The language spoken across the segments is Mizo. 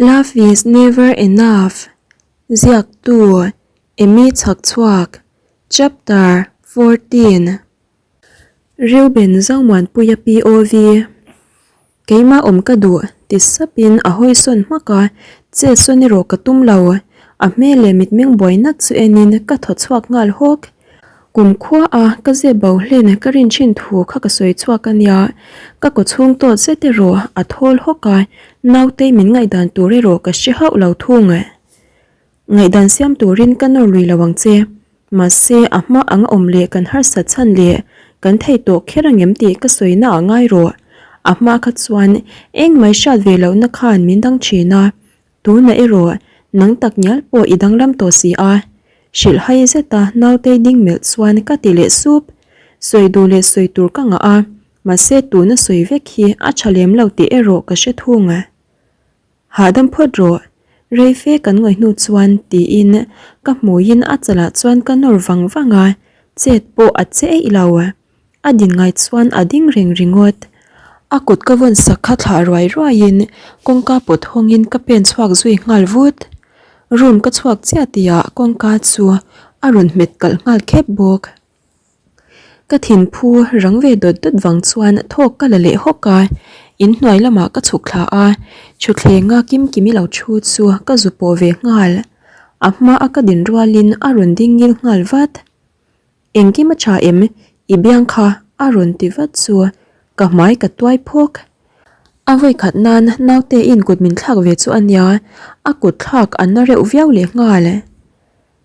Love is never enough Ziaktu Amy Chhakchhuak Chapter 14 Reuben Zomuanpuia POV Keimah awm ka duh ti sapin a hawi sawn hmak a, chet sawn erawh ka tum lo. A hmel leh mitmeng buai nak chu enin ka thaw chhuak nghal hawk. Kum khua a ka zep bo hlen ka rin thin thu kha ka sawi chhuak a nia, ka kaw chhung tawt zet erawh a thawl hawk a, nautei min ngaihdan tur erawh ka hre hauh lo thung. Ngaihdan siam turin ka nawr lui lo ang che, mahse a hma anga awm leh kan harsat chhan leh kan thei tawh kher angem tih ka sawi na ah ngai rawh. A hma kha chuan engmai hriat ve lohna khan min dang thin a, Tunah erawh nang tak ngial pawh i danglam tawh si a, hrilh hai zeta nautei ding melh chuan ka ti leh sup. Sawi duh leh sawi tur ka ngah a, mahse tuna sawi vek hi a tha lem lo tih erawh ka hre thung. Hahdam phawt rawh, rei fe kan ngawih hnu chuan tiin ka hmuiin a chalah chuan ka nawr vang vang a, chet pawh a che eih lo. A din ngai chuan a ding reng ringawt. A kut ka vawn sak kha thlah ruai ruaiin kawngka pawt hawngin ka pen chhuak zui nghal vut. Room ka chhuak chiah tihah kawngka chu a rawn hmet kalh nghal khep bawk. Ka thinphu rang ve dawt dawt vang chuan thawk ka la leh hawk a, inhnuai lamah ka chhuk thla a, thuthlenga Kimkimi lo thu chu ka zu pawh ve nghal. A hma a ka din rualin a rawn ding ngil nghal vat. Engkim a tha em? I biang kha a rawn ti vat chu ka hmai ka tuai phawk. A vawi khat nan naute in kut min thlak ve chu a nia, a kut thlak a na reuh viau leh nghal.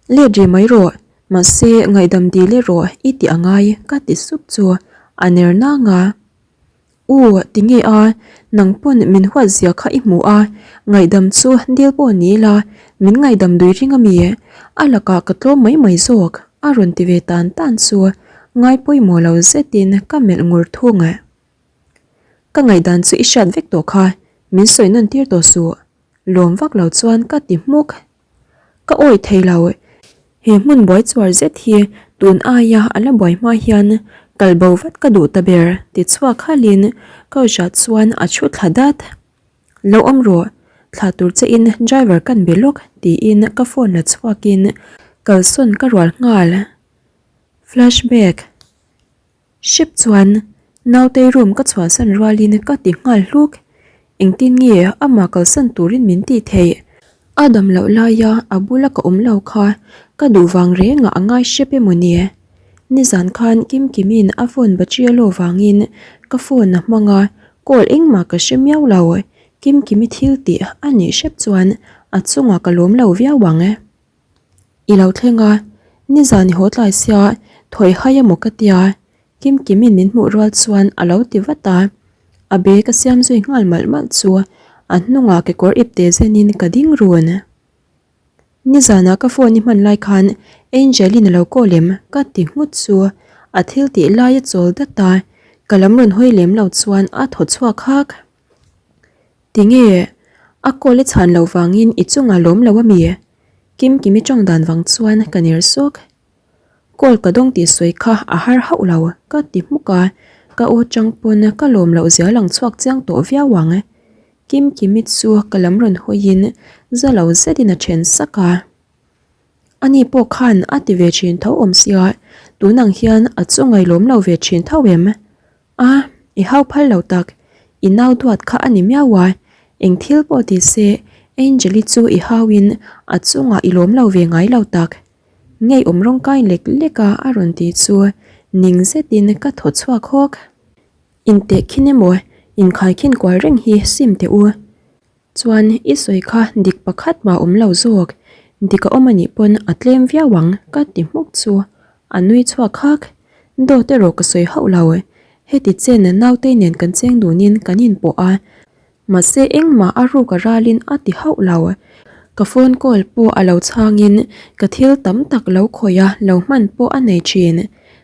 Let ri mai rawh, mahse ngaihdam dil erawh i ti a ngai ka ti sup chu a ner nang a. U, tinge a, nang pawn min huat zia kha i hmu a, ngaihdam chu dil pawh ni ila, min ngaihdam dui ring a mi? A lakah ka tlawm mai mai zawk, a rawn ti ve tan tan chu ngai pawimawh lo zetin ka melh ngur thung. Ka ngaihdan chu i hriat vek tawh kha, min sawi nawn tir tawh suh, lawm vak lo chuan ka ti hmuk. Ka awih thei lo, he hmun buai chuar zet hi tun aia a la buai hma hian kal bo vat ka duh ta ber ti chhuak halin couch ah chuan a thu thla dat. Lo awm rawh, thla tur che in driver kan be lawk tiin ka phone la chhuakin kalsawn ka rual nghal. Flashback. Hrep chuan nautei room ka chhuahsan rualin ka ti nghal hluk. Engtin nge amah kalsan turin min tih theih? A dam loh laia a bula ka awm lo kha ka duh vang rengah a ngai hrep emaw ni? Nizan khan Kimkimi'n a phone battery a lo vangin ka phone a hmang a, call engmah ka hre miau lo. Kimkimi thil tih a nih hrep chuan a chungah ka lawm lo viau ang. I lo thleng a, nizan i haw tlai sia thawi hai emaw ka tia, Kimkimin min hmuh rual chuan a lo ti vat a, a bag a siam zui nghal malh malh chu a hnungah kekawr ipte zenin ka ding run. Nizanah ka phone i hman lai khan Angelina lo call em ka ti nghut chu a thil tih lai a chawl dat a, ka lam rawn hawi lem lo chuan a thaw chhuak hak. Tinge? A call i chhan loh vangin i chungah lawm lo ami? Kimkimi tawng dan vang chuan ka ner sawk. Call ka dawng tih sawi kha a har hauh lo ka ti hmuk a, ka aw chang pawn ka lawm loh zia lang chhuak chiang tawh viau ang. Kimkimi chu ka lam rawn hawiin za lo zetin a then sak a. Ani pawh khan a ti ve thin tho awm sia, tunang hian a chungai lawm lo ve thin tho em? A, i hau phal lo tak, i nau duat kha a ni miau a, eng thil pawh ti se Angel-i chu i hauin a chungah i lawm lo ve ngai lo tak. Ngeiawm rawng kai lek lek a a rawn ti chu ning zetin ka thaw chhuak hawk. Intehkhin emaw inkhaikhin kual reng hi sim teh u. Chuan i sawi kha dik pakhat mah awm lo zawk, dik a awm anih pawn a tlem viau ang ka ti hmuk chu a nui chhuak hak. Dawt erawh ka sawi hauh lo, heti chen nautei nen kan cheng dunin kan inpawh a, mahse engmah a ruk a ralin a ti hauh lo. Ka phone call pawh a lo chhangin ka thil tam tak lo khawih a lo hman pawh a nei thin,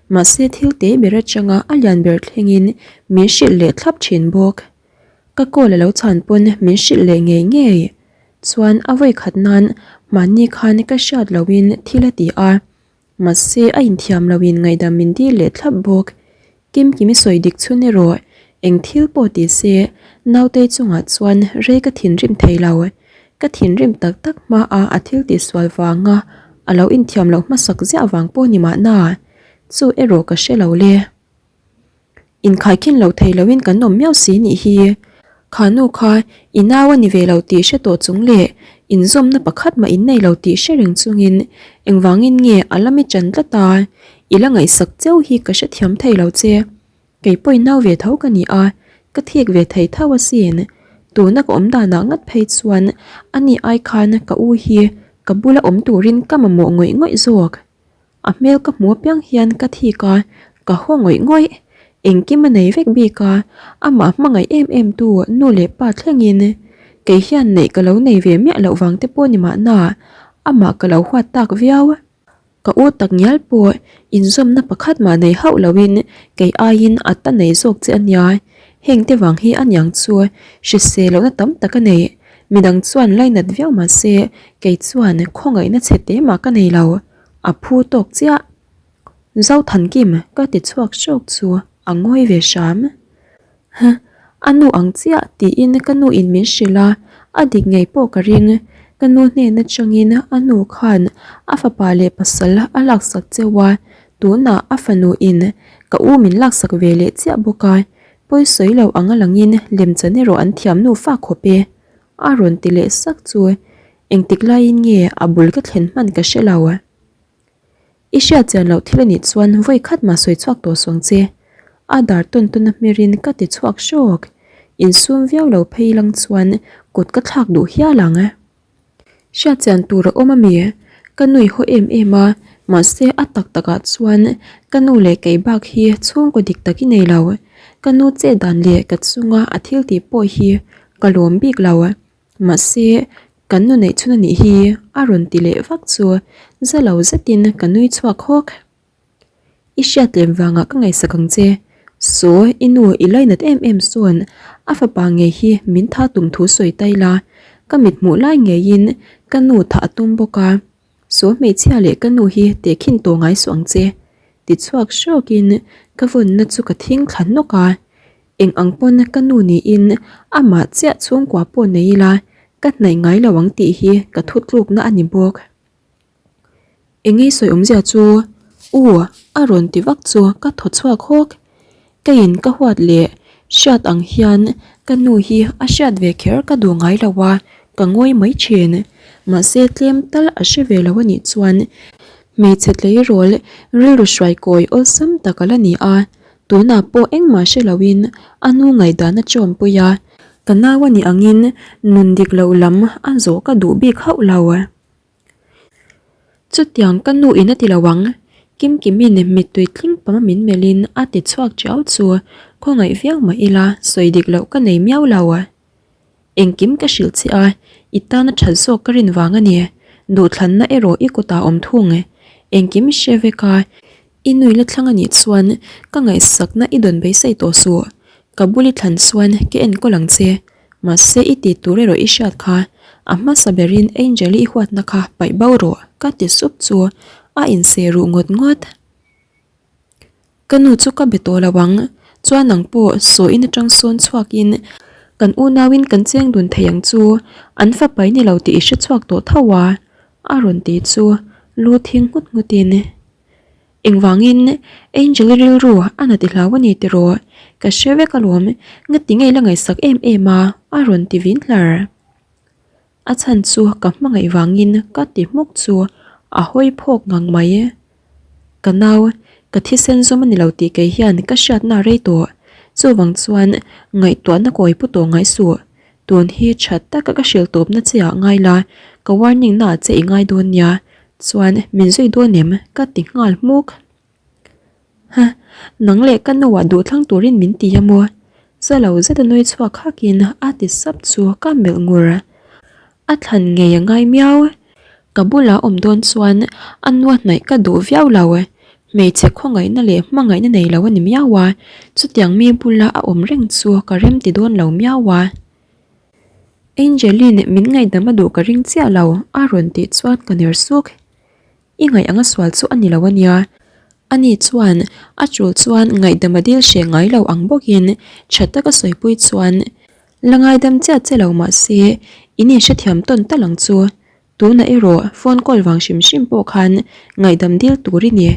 mahse thil te ber atanga a lian ber thlengin min hrilh leh thlap thin bawk. Ka call a lo chhan pawn min hrilh leh ngei ngei. Chuan a vawi khat nan mahni khan ka hriat lohin thil a ti a, mahse a inthiam lohin ngaihdam min dil leh thlap bawk. Kimkimi sawi dik chhun erawh eng thil pawh ti se Nautei chungah chuan rei ka thinrim thei lo. Ka thinrim tak tak hmaa a thil tihsual vanga a lo inthiam loh hmasak ziah vang pawh ni mahna, chu erawh ka hre lo le. Inkhaikhin lo thei loin kan awm miau si nih hi. Kha nu kha i nau a ni ve lo tih hre tawh chung leh inzawmna pakhat mah in nei lo tih hre reng chungin engvangin nge a la mi ṭan tlat a, i la ngaihsak cheu hi ka hrethiam thei lo che. Kei pawh i nau ve tho ka ni a, ka thik ve thei tho asin. Tuna ka awm danah ngat phei chuan ani ai khan ka u hi ka bula awm turin ka mamawh ngawih ngawih zawk. A hmel ka hmu apiang hian ka thik a, ka haw ngawih ngawih. Engkim a nei vek bik a, amah hmangaih em em tu nu leh pa thlengin kei hian neih ka lo nei ve miah loh vang te pawh ni mahna amah ka lo huat tak viau. Ka u tak ngial pawh inzawmna pakhat mah nei hauh loin kei aiin a ta nei zawk che a nia. Heng te vang hi a niang chu hrisel lohna tam tak a nei. Midang chuan lainat viau mah se kei chuan khawngaihna chhe te mah ka nei lo. A phu tawk chiah. Zothankim ka ti chhuak hrawk chu a ngawi ve hram. Huh, a nu ang chiah tiin ka nu in min hrilh a, a dik ngei pawh ka ring. Ka nu hnen atangin a nu khan a fapa leh pasal a laksak cheu a, tunah a fanu in ka u min laksak ve leh chiah bawk a, pawisawi lo ang a langin lemchan erawh an thiam nufa khawp e. A rawn ti leh sak chu engtik laiin nge a bul ka thlen hman ka hre lo. I hriat chian loh thil a nih chuan vawi khat mah sawi chhuak tawh suang che. A dar tawn tawn a hmerin ka ti chhuak hrawk. Insum viau lo phei lang chuan kut ka thlak duh hial ang. Hriat chian tur a awm a mi? Ka nui haw em em a, mahse a tak takah chuan ka nu leh kei bak hi chhungkaw dik tak i nei lo. Ka nu chet dan leh ka chunga a thil tih pawh hi ka lawm bik lo. Mahse kan nu neih chhun a nih hi a rawn ti leh vak chu za lo zetin ka nui chhuak hawk. I hriat lem vangah ka ngaihsak ang che. Saw, i nu i lainat em em sawn a fapa ngei hi min tha tum thu sawi ta ila, ka mit hmuh lai ngeiin ka nu thah a tum bawk a. Saw hmeichhia leh ka nu hi tehkhin tawh ngai suh ang che. Tichhuak hrawkin ka vawnna chu ka thing thla nawk a. Eng ang pawn ka nu niin amah chiah chhungkua pawh nei ila ka hnaih ngai lo ang tih hi ka thutlukna a ni bawk. Engei sawi awmzia chu U a rawn ti vak chu ka thaw chhuak hawk. Keiin ka huat leh hriat ang hian ka nu hi a hriat ve kher ka duh ngai lo a, ka ngawi mai thin. Mahse tlem tal a hre ve lo a nih chuan hmeichhe tleirawl rilru hruai kawi awlsam tak a la ni a, tunah pawh engmah hre loin a nu ngaihdan a chawmpui a, ka nau a nih angin nun dik loh lam a zawh ka duh bik hauh lo. Chutiang ka nu in a ti lo ang, Kimkimin mittui tling pam a min melh in a ti chhuak chiau chu khawngaih viau mah ila sawi dik loh ka nei miau lo. Engkim ka hrilh che a, i tan a that zawk ka rin vang a ni, duhthlanna erawh i kutah awm thung. Engkim hre vek a, I nui la thlang anih chuan ka ngaihsakna i dawn beisei tawh suh. Ka bul i thlan chuan ka enkawl ang che. Mahse i tih tur erawh i hriat kha. A hmasa berin Angel-i i huatna kha paih bo rawh ka ti sup chu a inseh ruh ngawt ngawt. Ka nu chu ka be tawh lo ang. Chuan nang pawh sawiin atang sawn chhuakin kan unauin kan cheng dun thei ang chu. An fapa i ni lo tih i hre chhuak tawh tho a a rawn ti chu lu thing nghut nghutin. Engvangin Angel-i rilru a na ti hlau a ni tiraw? Ka hre vek alawm, ngati ngei la ngaihsak em em a, a rawn ti vin hlar. A chhan chu ka hmangaih vangin ka ti hmuk chu a hawi phawk ngang mai. Ka nau, ka thisen zawm a ni lo tih kei hian ka hriatna a rei tawh. Chuvang chuan ngaihtuahna kawi pu tawh ngai suh. Tun hi tha taka ka hrilh tawpna che ah ngai la, ka warning na ah che i ngai dawn nia, chuan min zui dawn em ka ti nghal hmuk. Ha, nang leh ka nu ah duh thlang turin min ti a maw? Za lo zet a nui chhuak hakin a ti sap chu ka melh ngur. A thlan ngei a ngai miau. Ka bulah awm dawn chuan a nua hnaih ka duh viau lo. Hmeichhe khawngaihna leh hmangaihna nei lo a ni miau a, chutiang mi bula a awm reng chu ka rem ti dawn lo miau a. Angeline min ngaihdam a duh ka ring chiah lo a rawn tih chuan ka ner suk. I ngaih anga sual chu a ni lo a nia. Ani chuan a tul chuan ngaihdam a dil hreh ngai lo ang bawkin tha taka sawipui chuan la ngaidam chiah che lo mahse. In inhrethiam tawn tal ang chu. Tunah erawh phone call vang hrim hrim pawh khan ngaihdam dil tur i ni.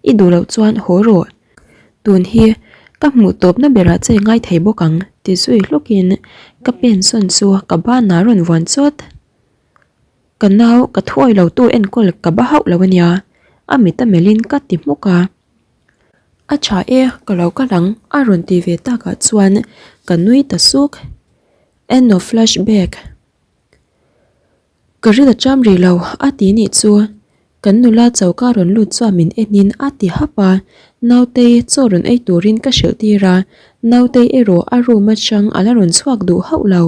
I duh loh chuan haw rawh. Tun hi ka hmuh tawpna berah che ngai thei bawk ang ti zui hlukin ka pen sawn chu ka banah rawn vuan chawt. Ka nau ka thuawi lo tu enkawl ka ba hauh lo a nia, a mit a melhin ka ti hmuk a. A tha e, ka lo kal ang a rawn ti ve takah chuan ka nui ta suk. End of flashback. Ka ril a cham rih lo a ti nih chu. Kan nula choka rawn lut chuan min enin a ti hap a, Nautei chaw rawn ei turin ka hrilh tir a, Nautei erawh a room atang a la rawn chhuak duh hauh lo.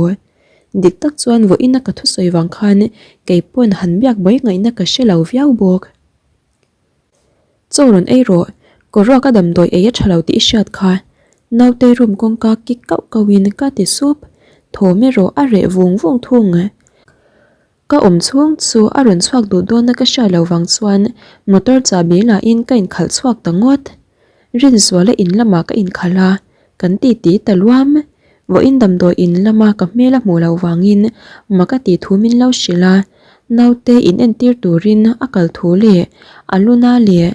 Dik tak chuan vawiina ka thusawi vang khan kei pawn han biak mai ngaihna ka hre lo viau bawk. Chaw rawn ei rawh, kawruak a damdawi ei a tha lo tih i hriat kha. Nautei room kawngka kik kauh kauhin ka ti sup, thawm erawh a reh vung vung thung. Ka awm chhung chu a rawn chhuak duh dawn a ka hriat loh vang chuan motor chahbi lahin ka inkhalh chhuak ta ngawt. Rinzuala in lamah ka inkhalh a, kan ti ti ta luam. Vawiin damdawi in lama ka hmel a hmuh loh vangin mak a tih thu min lo hrilh a, naute in entir turin a kal thu leh a luna leh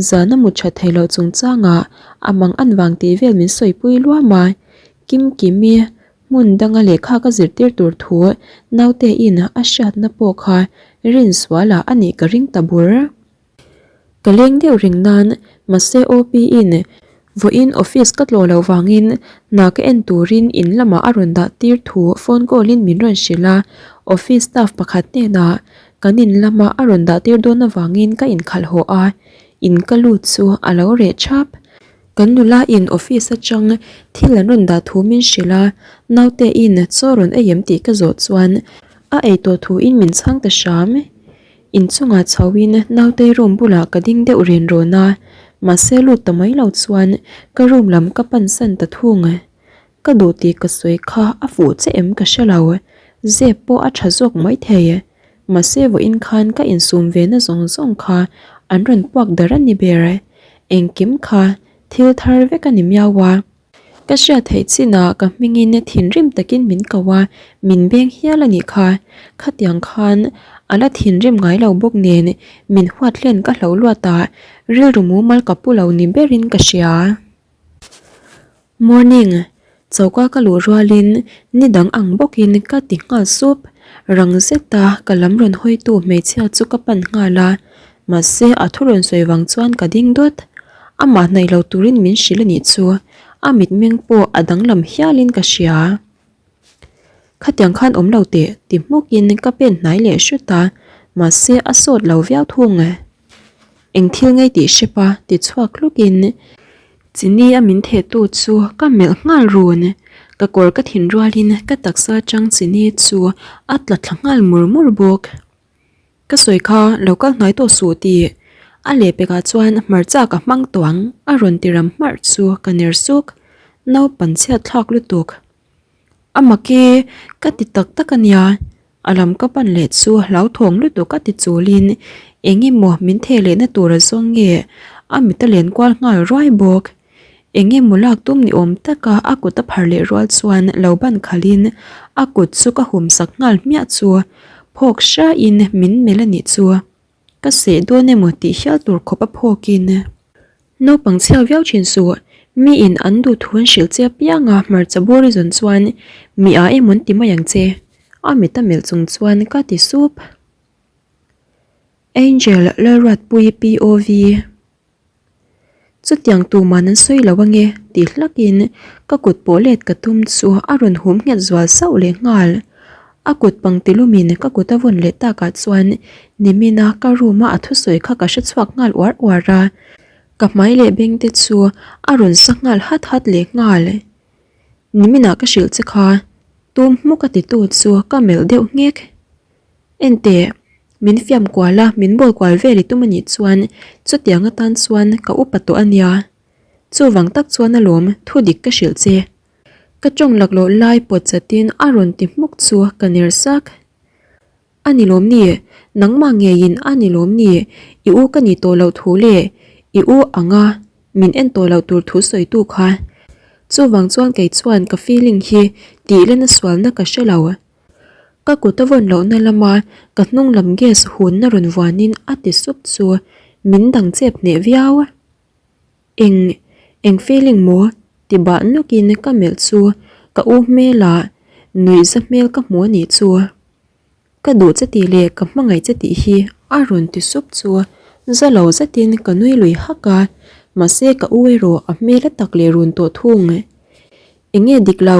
zan a mut that theih loh chungchangah a mang an vang tih vel min sawipui luam a, Kimkimi hmun danga lehkha ka zirtir tur thu naute in a hriatna pawh kha Rinzuala a nih ka ring ta bur. Ka leng deuh reng nan mahse OP in vawiin office ka tlawh loh vangin hna ka en turin in lamah a rawn dah tir thu phone call in min rawn hrilh a, office staff pakhat hnenah kan in lama a rawn dah tir dawn avangin ka inkhalh haw a, in ka lut chu a lo reh thap. Kan nula in office atang thil an rawn dah thu min hrilh a, naute in chaw rawn ei em tih ka zawh chuan a ei tawh thu in min chhang ta hram. Inchungah chhoin nautei room bulah ka ding deuh ren rawn a, mahse lut ta mai lo chuan ka room lam ka pansan ta thung. Ka duh tih ka sawi kha a fuh che em ka hre lo, zep pawh a tha zawk mai thei. Mahse vawiin khan ka insum ve na zawng zawng kha an rawn puak dar a ni ber. Engkim kha thil thar vek a ni miau a. Ka hriat theih chinah ka hmingin thinrim takin min ko a, min beng hial a nih kha. Khatiang khan a la thinrim ngai lo bawk nen min huat hlen ka hlo luat a, rilru mumal ka pu lo ni berin ka hria. Morning, choka ka luh rualin ni dang ang bawkin ka ti nghal sup. Rang zeta ka lam rawn hawitu hmeichhia chu ka pan nghal a, Mahse, a thu rawn sawi vang chuan ka ding dawt. Amah hnaih lo turin min hrilh a nih chu, a mitmeng pawh a danglam hialin ka hria. Khatiang khan awm lo teh, ti hmukin ka pen hnai leh hrut a, mahse a sawt lo viau thung. Eng thil ngei tih hrep a, ti chhuak hlukin chini a min thehtu chu ka melh nghal run. Ka kawr ka thin rualin ka taksa atang chini chu a tla thla nghal mur mur bawk. Ka sawi kha lo kal hnai tawh suh tih a lehpekah chuan hmarcha ka hmang tawh ang a rawn ti ram hmarh chu ka ner suk. Naupan chhiat thlak lutuk. A mak e, ka ti tak tak a nia. A lam ka pan leh chu hlauthawng lutuk a ti chulin eng emaw min theh lehna tur a zawng nge a mit a len kual nghal ruai bawk. Eng emaw lak tum ni awm taka a kut a phar leh rual chuan lo ban khalhin a kut chu ka hum sak nghal hmiah chu phawk hriain min melh a nih chu. Ka seh dawn emaw tih hial tur khawp a phawkin. Naupang chhiak viau thin suh, miin an duh thu an hrilh che apiang a hmarcha bur i zawn chuan mi a emaw an ti mai ang che a mit a melh chung chuan ka ti sup. Angel Lalruatpuii POV. Chutiang tuman an sawi lo ange tih hlakin ka kut pawh let ka tum chu a rawn hum nghet zual sauh leh nghal. A kut pangti lumin ka kut a vawn leh takah chuan nimina ka room a a thusawi kha ka hre chhuak nghal uar uar a, ka hmai leh beng te chu a rawn sa nghal hat hat leh nghal. Nimina ka hrilh che kha tum hmuk a titu chu ka melh deuh nghek. Enteh, min fiam kual a, min bawl kual vel i tum a nih chuan chutiang atan chuan ka upa tawh a nia. Chuvang tak chuan alawm thu dik ka hrilh che. Ka tawng laklawh lai pawt chatin a rawn ti hmuk chu ka ner sak. A ni lawm ni, nangmah ngeiin a ni lawm ni, i u ka nih tawh loh thu leh i u anga min en tawh loh tur thu sawitu kha. Chuvang chuan kei chuan ka feeling hi tih lena sualna ka hre lo. Ka kut a vawn lohna lama ka hnung lam gas hunna rawn vuanin a ti sup chu min dang chep hneh viau. Eng, eng feeling maw? ti bah nawkin ka melh chu ka u hmelah nuihza hmel ka hmu a nih chu. Ka duh che tih leh ka hmangaih che tih hi a rawn ti sup chu za lo zetin ka nui lui hak a, mahse ka u erawh a hmel a tak leh run tawh thung. Eng nge dik lo,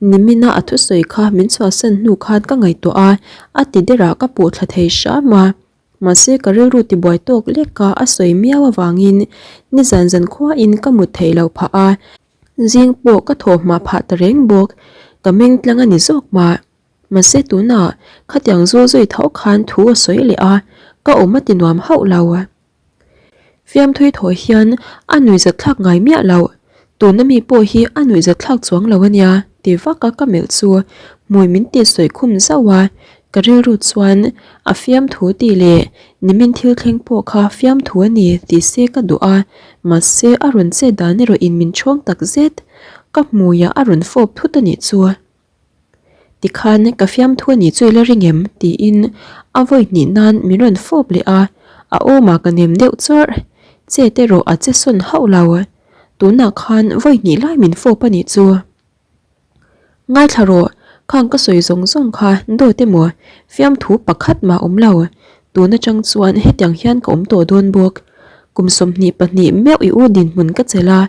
nimina a thusawi kha min chhuahsan hnu khan ka ngaihtuah a, a ti derah ka puh thla thei hram a, mahse ka rilru tibuai tawk lek a a sawi miau avangin nizan zan khuain ka mut theih loh phah a, zing pawh ka thawh hma phah ta reng bawk, ka meng tlang a ni zawk mah. Mahse tunah khatiang zul zui tho khan thu a sawi leh a, ka awm a ti nuam hauh lo. Fiamthui thaw hian a nuihzat thlak ngai miah loh, tuna mi pawh hi a nuihzat thlak chuang lo a nia ti vak a ka melh chu hmui min ti sawi khum zauh a, ka rilru chuan a fiamthu tih leh nimin thil thleng pawh kha fiamthu a ni tih se ka duh a, mahse a rawn chet dan erawh in min chhawng tak zet, ka hmuiah a rawn fawp thut a nih chu. Tikhan ka fiamthu a nih chu i la ring em? tiin a vawi hnih nan min rawn fawp leh a, a awmah ka nem deuh chawrh. Chet erawh a che sawn hauh lo. Tunah khan vawi hnih lai min fawp a nih chu. Ngaithla rawh, khang ka sawi zawng zawng kha dawt emaw fiamthu pakhat mah awm lo. Tun atang chuan hetiang hian ka awm tawh dawn bawk. Kum 22 meuh i u dinhmun ka chelh a,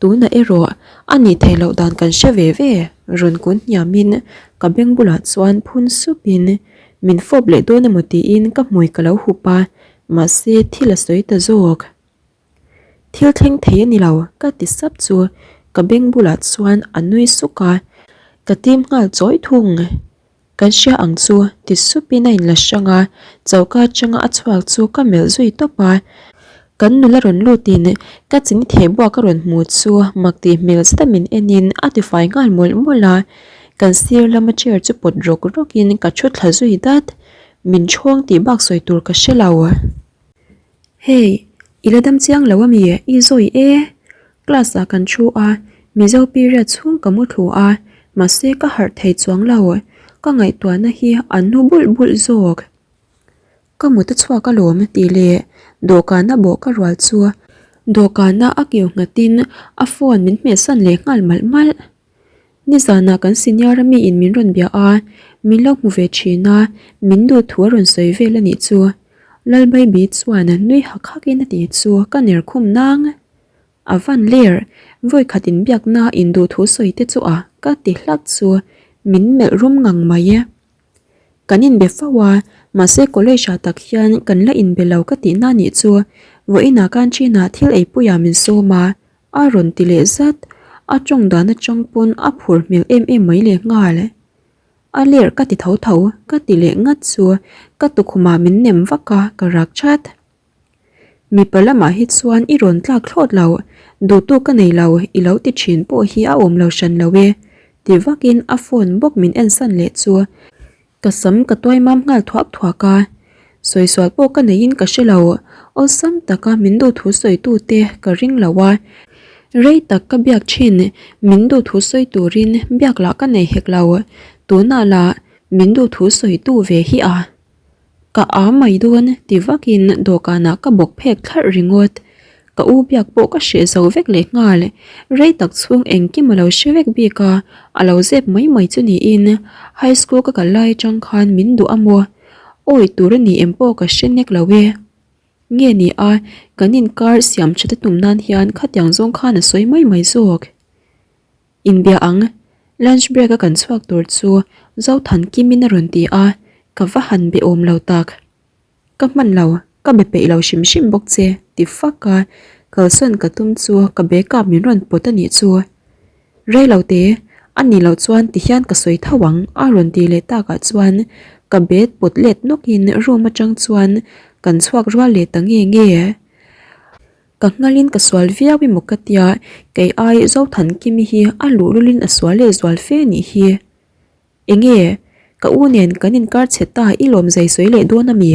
tunah erawh a nih theih loh dan kan hre ve ve, rawn kun hniamin ka beng bulah chuan phun supin min fawp leh dawn emaw tiin ka hmui ka lo hup a, mahse thil a sawi ta zawk. Thil thleng thei a ni lo ka ti sap chu ka beng bulah chuan a nui suk a, ka tim nghal chawi thung. Kan hria ang chu ti supin a inla hrang a, choka atanga a chhuak chu ka melh zui tawp a. Kan nula rawn lutin ka chini theh buak a rawn hmu chu mak tih hmel zeta min enin a tifai nghal mawlh mawlh a. Kan sir lama chair chu pawt rawk rawkin ka thu thla zui dat. Min chhawng tih bak sawi tur ka hre lo. Hey, i la dam chiang lo ami? I zawi e. Class ah kan thu a, Mizo period chhung ka mu thlu a, mahse ka harh thei chuang lo. Ka ngaihtuahna hi an nu bulh bulh zawk. Ka mut a chhuak alawm tih leh dawhkana bawh ka rual chu dawhkana a kiu nghatin a phone min hmehsan leh nghal malh malh. Nizanah kan senior a miin min rawn bia a, min lo hmu ve thin a, min duh thu a rawn sawi vel a nih chu. Lalbaibi chuan nui hak hakin a ti chu ka ner khum nang. A van ler, vawikhat inbiakna induh thu sawi te chu a ka ti hlak chu min melh rum ngang mai. Kan inbe fo a, mahse college ah tak hian kan la inbe lo ka tihna nih chu. Vawiinah canteen-ah thil eipuiah min sawm a, A rawn ti leh zat, a tawng dan atang pawn a phur hmel em em mai leh nghal. A ler ka ti tho tho, ka ti leh ngat chu ka tukhumah min nem vak a, ka rak chat. Mipa lamah hi chuan i rawn tlak thlawt lo, duhtu ka nei lo, i lo ti thin pawh hi a awm lo hran lo e, ti vakin a phone bawk min ensan leh chu Ka sam ka tuai mam nghal thuak thuak a, sawi sual pawh ka neiin ka hre lo, awlsam taka min duh thu sawi tute ka ring lo a, rei tak ka biak thin min duh thu sawi turin biak lah ka nei hek lo, tunah lah min duh thu sawi tu ve hi a. Ka a mai dawn ti vakin dawhkanah ka bawk phek thlarh ringawt. Ka u biak pawh ka hreh zo vek leh nghal, rei tak chhung engkim a lo hre vek bik a, a lo zep mai mai chu niin high school ka kal lai atang khan min duh a maw? Awi tur a ni em pawh ka hre nek lo e. Nge ni a, kan inkar siam that a tum nan hian khatiang zawng khan a sawi mai mai zawk. Inbia ang, lunch break a kan chhuak tur chu Zothan Kimin a rawn ti a, ka va han be awm lo tak. Ka hman lo, ka be peih lo hrim hrim bawk che, ti fak a, kalsawn ka tum chu ka bag ah min rawn pawt a nih chu. Rei lo te, a nih loh chuan ti hian ka sawi tho ang a rawn ti leh tak ah chuan ka bag pawt let nawk in room atang chuan kan chhuak rual leh ta nge nge. Ka nghal in ka sual viau emaw ka tia, kei ai Zothankimi hi a luhlul in a sual leh zual fe a nih hi. Enge? Ka u nen kan inkar chhe ta i lawm zai sawi leh dawn a mi?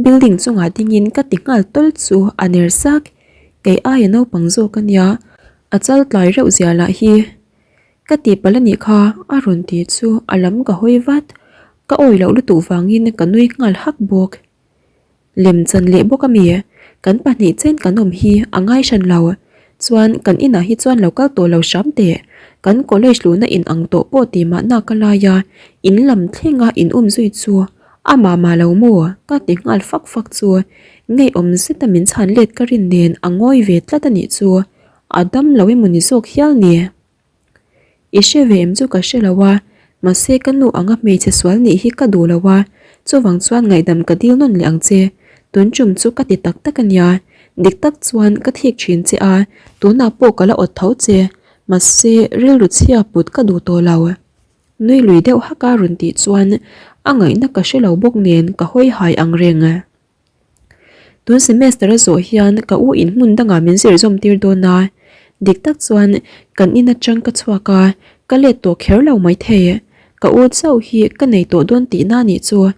Building chungah dingin ka ti nghal tawl chu a ner sak. Kei aia naupang zawk a nia, a chal tlai reuh zia lah hi. Ka tihpalh a nih kha a rawn ti chu a lam ka hawi vat. Ka awi loh lutuk vangin ka nui nghal hak bawk. Lem chan leh bawk a mi? Kan pahnih chen kan awm hi a ngai hran lo. Chuan kan inah hi chuan lo kal tawh lo hram teh. Kan college luhna in ang tawh pawh ti mahna ka lai a, in lam thlenga in um zui chu a mah mah lo maw? Ka ti nghal fak fak chu ngeiawm zeta min chhan let ka rin nen a ngawi ve tlat a nih chu. A dam lo emaw ni zawk hial ni? I hre ve em chu ka hre lo a, mahse ka nu anga hmeichhe sual nih hi ka duh lo a, chuvang chuan ngaihdam ka dil nawn leh ang che, tun tum chu ka ti tak tak a nia, dik tak chuan ka thik thin che a, tunah pawh ka la awt tho che, mahse rilru chhia put ka duh tawh lo. Nui lui deuh hak a rawn tih chuan a ngaihna ka hre lo bawk nen ka hawi hai ang reng. Tun semester a zawh hian ka u in hmun dangah min zir zawm tir dawn a, dik tak chuan kan in atang ka chhuak a, ka let tawh kher lo maithei. Ka u chauh hi ka nei tawh dawn tihna a nih chu.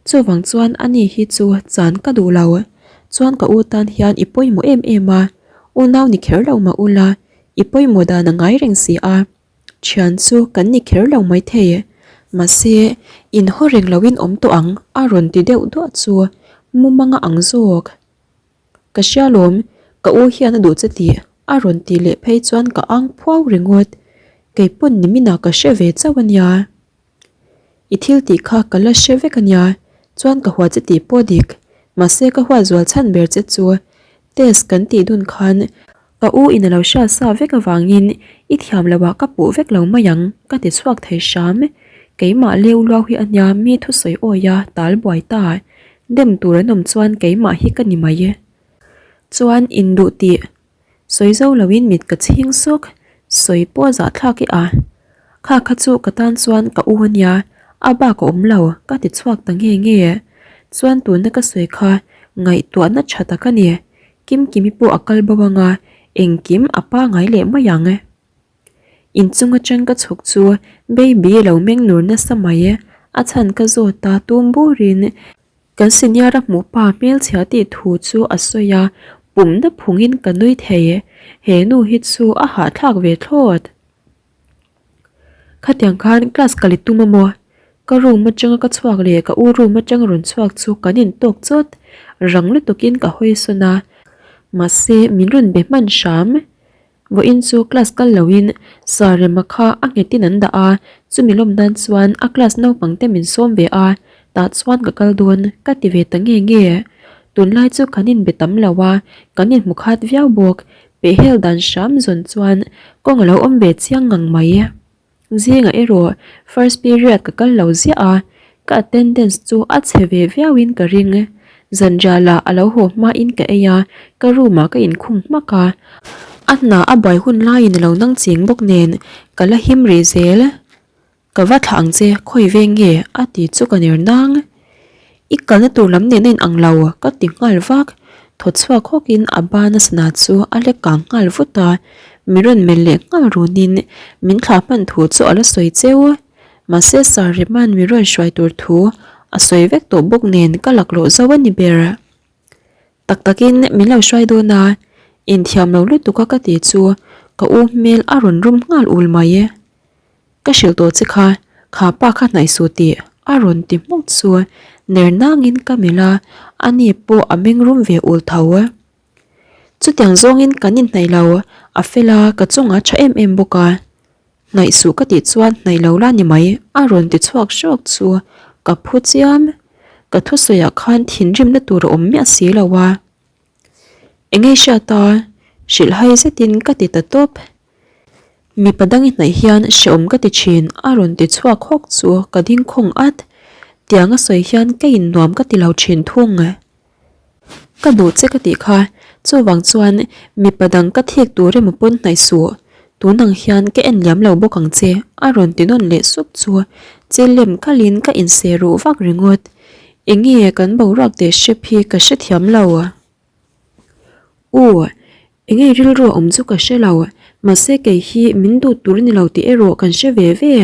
Chuvang chuan ani hi chu chan ka duh lo. Chuan ka u tan hian i pawimawh em em a, unau ni kher lo mah ula i pawimawh dan a ngai reng si a. Thian chu kan ni kher lo maithei, mahse inhaw reng loin awm tawh ang a rawn ti deuh duah chu mumanga ang zawk. Ka hria lawm, ka u hian a duh che tih a rawn tih leh phei chuan ka ang phuau ringawt, keipawn niminah ka hre ve chauh a nia. I thil tih kha ka la hre vek a nia, chuan ka hua che tih pawh dik, mahse ka huat zual chhan ber che chu test kan tih dun khan ka u in a lo hriat sa vek avangin i thiam loh ah ka puh vek lo mai ang ka ti chhuak thei hram, keimah leu luau hi a nia mi thusawi awi a tal buai ta, dem tur an awm chuan keimah hi ka ni mai. Chuan induh tih Sawi zo loin mit ka chhing sawk, sawi pawh zahthlak i a. Kha kha chu ka tan chuan ka u a nia, a bak a awm lo, ka ti chhuak ta nge nge. Chuan tuna ka sawi kha ngaihtuahna tha tak a ni, Kimkimi pawh a kal bo anga engkim a pangai leh mai ang. Inchung atang ka chhuk chu baby lo meng nur nasa mai, a chhan ka zawt a tum burin Kan senior a hmuh pa hmelchhia tih thu chu a sawi a, pumna phungin ka nui thei. He nu hi chu a hahthlak ve thlawt. Khatiang khan class ka li tum a maw? Ka room atanga ka chhuak leh ka u room atanga rawn chhuak chu kan intawk chawt. Rang lutukin ka hawi sawn a, mahse min rawn be hman hram. Vawiin chu class kal loin Sir Rema kha a nghetin an dah a, chumi lawm nan chuan a class naupang te min sawm ve a, tah chuan ka kal dawn ka ti ve ta nge nge. Tunlai chu kan inbe tam lo a, kan inhmu khat viau bawk, pehhel dan hram zawn chuan kawng a lo awm ve chiang ngang mai. Zingah erawh first period ka kal lo ziah a, ka attendance chu a chhe ve viauin ka ring. Zanriah lah a lo haw hmain ka ei a, ka room ah ka inkhung hmak a. A hna a buai hun laiin a lo nang ching bawk nen ka la him rih zel. Ka va thlah ang che, khawi veng nge? a ti chu ka ner nang. I kalna tur lam nen a inang lo ka ti nghal vak. Thaw chhuak hawkin a bana sana chu a lek kang nghal vut a, min rawn melh leh nghal runin min thlah hman thu chu a la sawi cheu. Mahse Sir Rema'n min rawn hruai tur thu a sawi vek tawh bawk nen ka laklawh zo a ni ber. Tak takin min lo hruai dawn a, inthiam lo lutuk a ka ti chu ka u hmel a rawn rum nghal ul mai. Ka hrilh tawh che kha, kha pa kha hnaih suh tih a rawn ti hmuk chu ner nangin ka melh a, ani pawh a meng rum ve ul tho. Chutiang zawngin kan inhnaih lo, a fel a, ka chungah a tha em em bawk a. Hnaih suh ka tih chuan hnaih lo la ni mai a rawn ti chhuak hrawk chu ka phu chiam. Ka thusawiah khan thinrimna tur a awm miah si lo a. Eng ei hriat a, hrilhhai zetin ka ti ta tawp. Mipa dang i hnaih hian hreawm ka ti thin a rawn ti chhuak hawk chu ka ding khawng at. Tiang a sawi hian ka in nuam ka ti lo thin thung. Ka duh che ka tih kha, chuvang chuan mipa dang ka thik tur emaw pawn hnaih suh. Tun ang hian ka en liam lo bawk ang che a rawn ti nawn leh sup chu chil lem khalin ka inseh ruh vak ringawt. Enge kan boruak teh hrep hi ka hrethiam lo. U, enge rilru a awm chu ka hre lo, mahse kei hi min duh tur a ni lo tih erawh kan hre ve ve.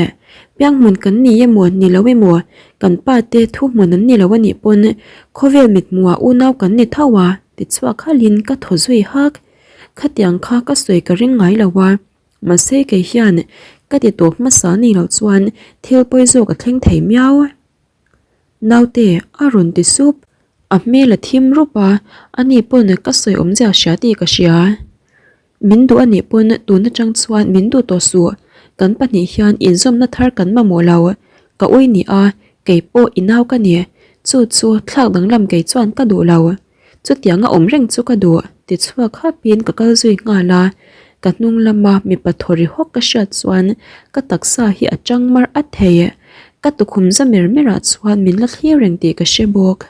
Pianghmun kan ni emaw ni lo emaw, kan pa te thuhmun an ni lo a nih pawn khawvel mithmuhah unau kan ni tho a, tichhuak khalhin ka thaw zui hak. Khatiang kha ka sawi ka ring ngai lo a, mahse kei hian ka ti tawp hmasa ni loh chuan thil pawi zawk a thleng thei miau. Naute, a rawn ti sup. A hmel a thim rup a, ani pawn ka sawi awmzia hria tih ka hria. Min duh anih pawn tun atang chuan min duh tawh suh, kan pahnih hian inzawmna thar kan mamawh lo. Ka ui ni a, kei pawh i nau ka ni, chu chu thlak danglam kei chuan ka duh lo. Chutianga awm reng chu ka duh, ti chhuak hapin ka kal zui nghal a, ka hnung lama mipa thaw ri hawk ka hriat chuan ka taksa hi a tang mar at thei. Ka tukhum za mer merah chuan min la thlir reng tih ka hre bawk.